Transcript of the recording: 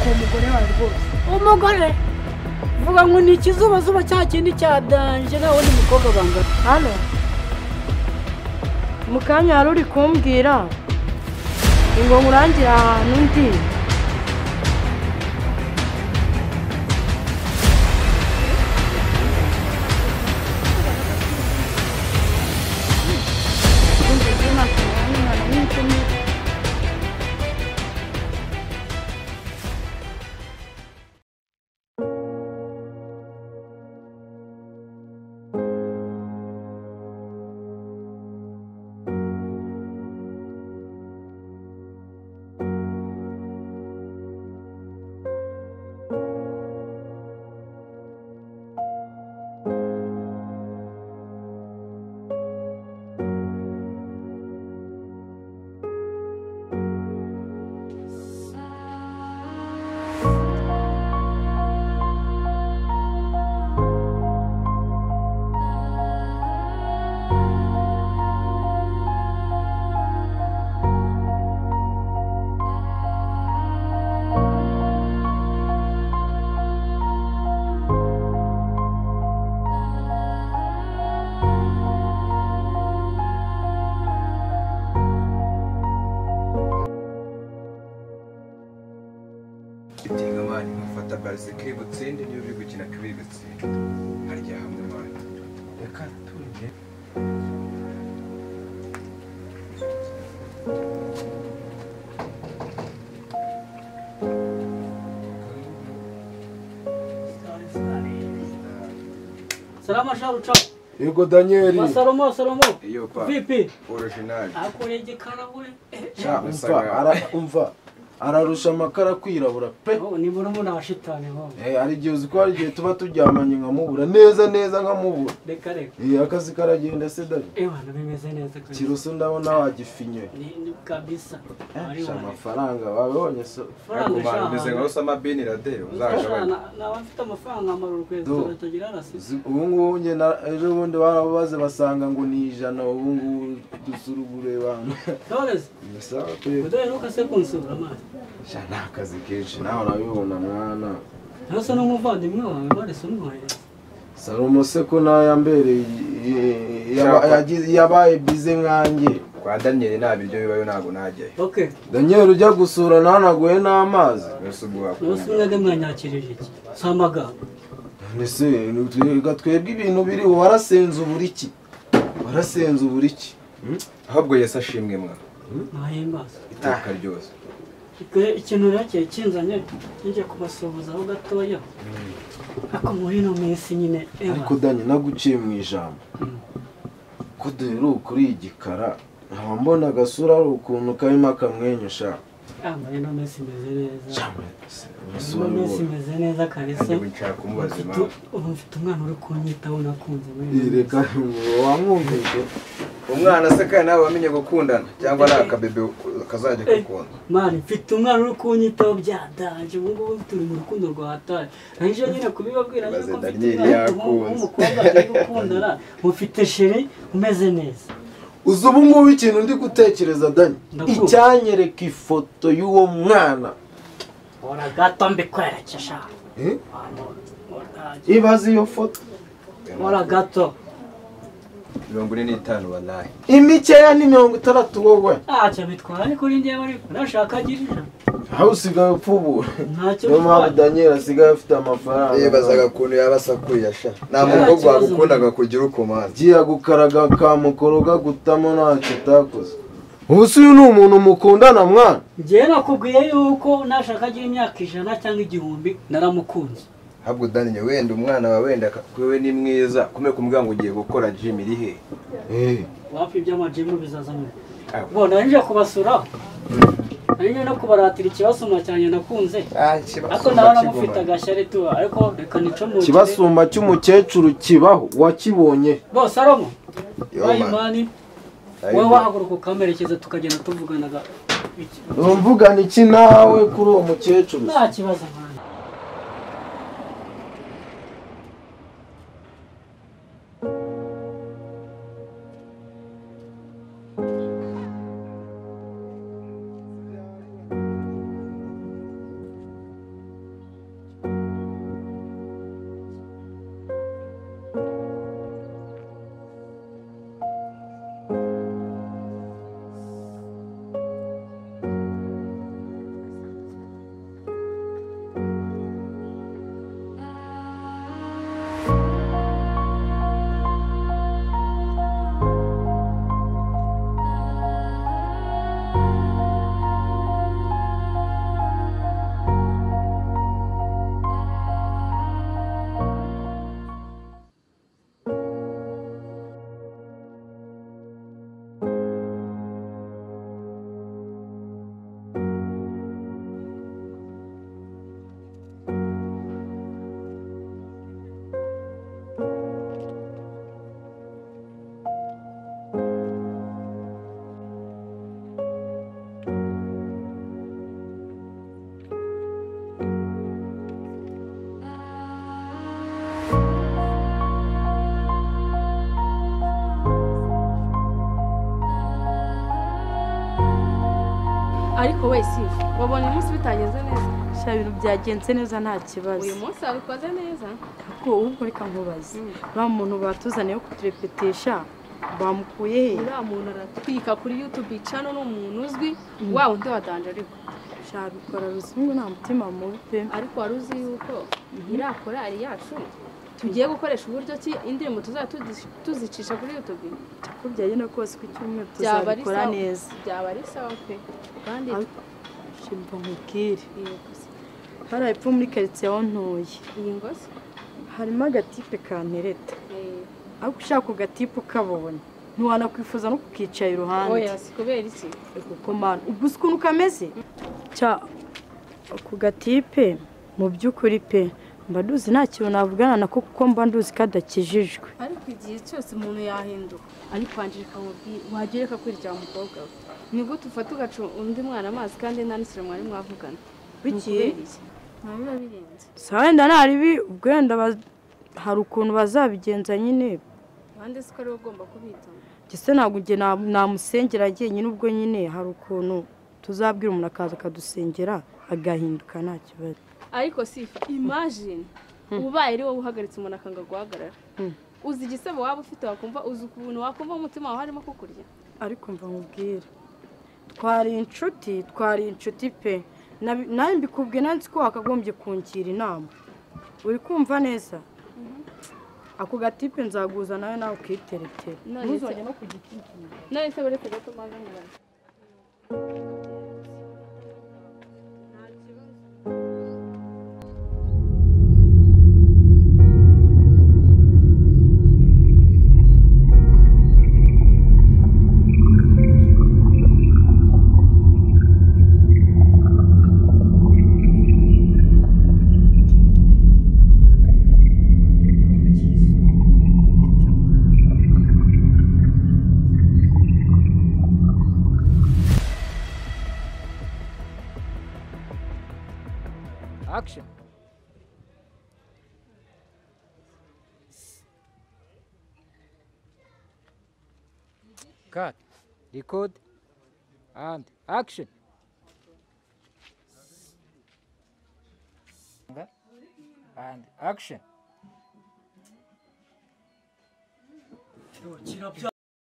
Shaka uwo mugore wawe rwose. Umugore vuga ngo ni ikizuba zuba cya kindi cya danje nawe ni mukobwa bangana. Hano mu kanya hari uri kumbwira ngo nkurangira ahantu ndi. Kiri gutsinde niyo biri gukina kiri gutsinda harya hamwe mwana reka turye. Salama sharuca. Yego Daniel. Salomo Salomo. Iyo pa. Vipi? Original. Akore igikara we. Umva. Ararusha amakara kwirabura pe. Ni murumuna wa shitani ho. Ari gihe uzi ko hari gihe tuba turyamanye nkamubura neza neza nkamubura. Reka reka. Akazi karagenda se Dani. Bana bimeze neza kabisa. Kiruso ndabona wagifinye. Ni kabisa. Ari amafaranga wabonye so. Faranga bimeze nka Osama bin Laden uzagabanya. Nawe mfite amafaranga amarura kwezi tutagira arasi. Ubu ngubu nge ejo bundi barabaze basanga ngo ni 100 ubu ngubu dusurugure bana. Torres. Ni sawa pe. Udaheruka se kunsura mwana. Sha nakazi kenshi nawe urabibona mwana. Ntasa n'umuvandimwe wawe barese umwohereza. Salomo se ko nayambereye yabaye bize nkanjye. Kwa Daniel nta biryo bibayo ntago najyayo. Okay. Daniel ujya gusura ntanaguhe n'amazi. Nose mwebwe mwanyakirije iki? Si amagambo. Nese twebwe ibintu biri warasenze uburiki. Warasenze uburiki. Ahubwo Yesu ashimwe mwana. Nahimbaza. Iteka ryose. Ikintu rero kinzanye njye kubasuhuzaho gatoya. Ako muri ino minsi nyine. Ariko Dani naguciye mu ijambo. Ko dore kuri igikara nkaba mbona agasura ari ukuntu karimo akamwenyu sha. Muri ino minsi imeze neza. Muri ino minsi imeze neza kabisa. Ubu mfite umwana uri kunyitaho nakunze. Reka wamwumvise. Umwana se kandi nawe wamenye gukundana cyangwa ari akabebe kazajya gukunda. Mani mfite umwana uri kunyitaho byadanje ubu ngubu turi mu rukundo rwa hatari. Nje nyine kubibabwira yuko mfite umwana w'umukobwa turi gukundana, mufite chérie umeze neza. Uzi ubu ngubu ikintu ndi gutekereza Dani, icyanyereka ifoto y'uwo mwana. Ora gato mbikwereke sha. Ibaze iyo foto. Ora gato. 45 wallahi. Imikeya ni 60 wowe. Ntacyo bitwara ariko uri ngewe ariko nashaka agirira. Aho usigaye upfubura. Ntacyo bitwara. Niyo mpamvu Daniel asigaye afite amafaranga. Yibazaga ukuntu yaba asakuye sha. Nta mukobwa wagukundaga kugira uko Giye gukaraga kamukoroga gutamo ntacyo utakoze. Ubu se uyu ni umuntu mukundana mwana? Ngewe nakubwiye yuko nashaka agira imyaka 100 cyangwa 1000 naramukunze. Habwo Daniel wenda umwana wawe wenda kwewe ni mwiza kume kumbwira ngo ugiye gukora gym iri he? Wapi iby'ama gym bizaza mu. Bona nje kubasura. Nje no kubaratira ikibasumba cyane nakunze. Ariko ndabona mufite agashyari tu ariko reka nico mu kibasumba cy'umukecuru kibaho wakibonye. Bo Salomo. Mani. Wowe wahaguruka ukamerekeza tukagenda tuvuganaga. Umvugana iki nawe kuri uwo mukecuru? Nta kibazo mwana. Ariko we Sifa, wabonye umunsi bitagenze neza? Sha ibintu byagenze neza nta kibazo. Uyu munsi wabikoze neza. Ko ubwo reka nkubaze. Ba muntu batuzaniye kuturepetisha bamukuye he? Uriya muntu aratwika kuri YouTube channel, ni umuntu uzwi wa wundi wa danger ariko. Sha bikora ruzungu nta mutima mubi pe. Ariko wari uzi yuko iriya korali yacu tugiye gukoresha uburyo ki indirimbo tuzajya tuzicisha kuri YouTube? Ko byagenda kose ku cyumweru tuzabikora neza. Byaba ari sawa pe. Kandi shimba nkubwire. Hari epfo muri quartier aho ntuye. Iyi ngozi harimo agatipe kantereta. Ariko ushaka agatipe ukabona ntiwanakwifuza no kukicara iruhande. Oya si kubera iki? Kuko man ubwo ukuntu kameze cya ku gatipe mu by'ukuri pe mba nduzi nta kintu navugana nako kuko mba nduzi kadakijijwe. Ariko igihe cyose umuntu yahinduka. Ariko Angelica wagereka kwirya umukobwa we. Ni gute ufata ugaca undi mwana amazi kandi nta n'isiro mwari mwavugana? Biki? Nta birenze. Sawa wenda naribi ubwo wenda hari ukuntu bazabigenza nyine. Bande siko ari ugomba kubitamo. Gise ntabwo nge namusengera agiye nyine ubwo nyine hari ukuntu tuzabwira umuntu akaza akadusengera agahinduka nta kibazo. Ariko Sifa, imagine ubaye ari wowe uhagaritse umuntu akanga guhagarara. Uzi igisebo waba ufite wakumva uzi ukuntu wakumva umutima wawe harimo kukurya. Ariko mva nkubwire. Twari inshuti pe. Nawe mbikubwiye nanzi ko wakagombye kungira inama. Uri kumva neza? Ako gatipe nzaguza nawe nawe ukiteretera. Ntuzongere no kugiti. None se uretse gato maze nkubaze. Action. Cut. Record. And action. And action.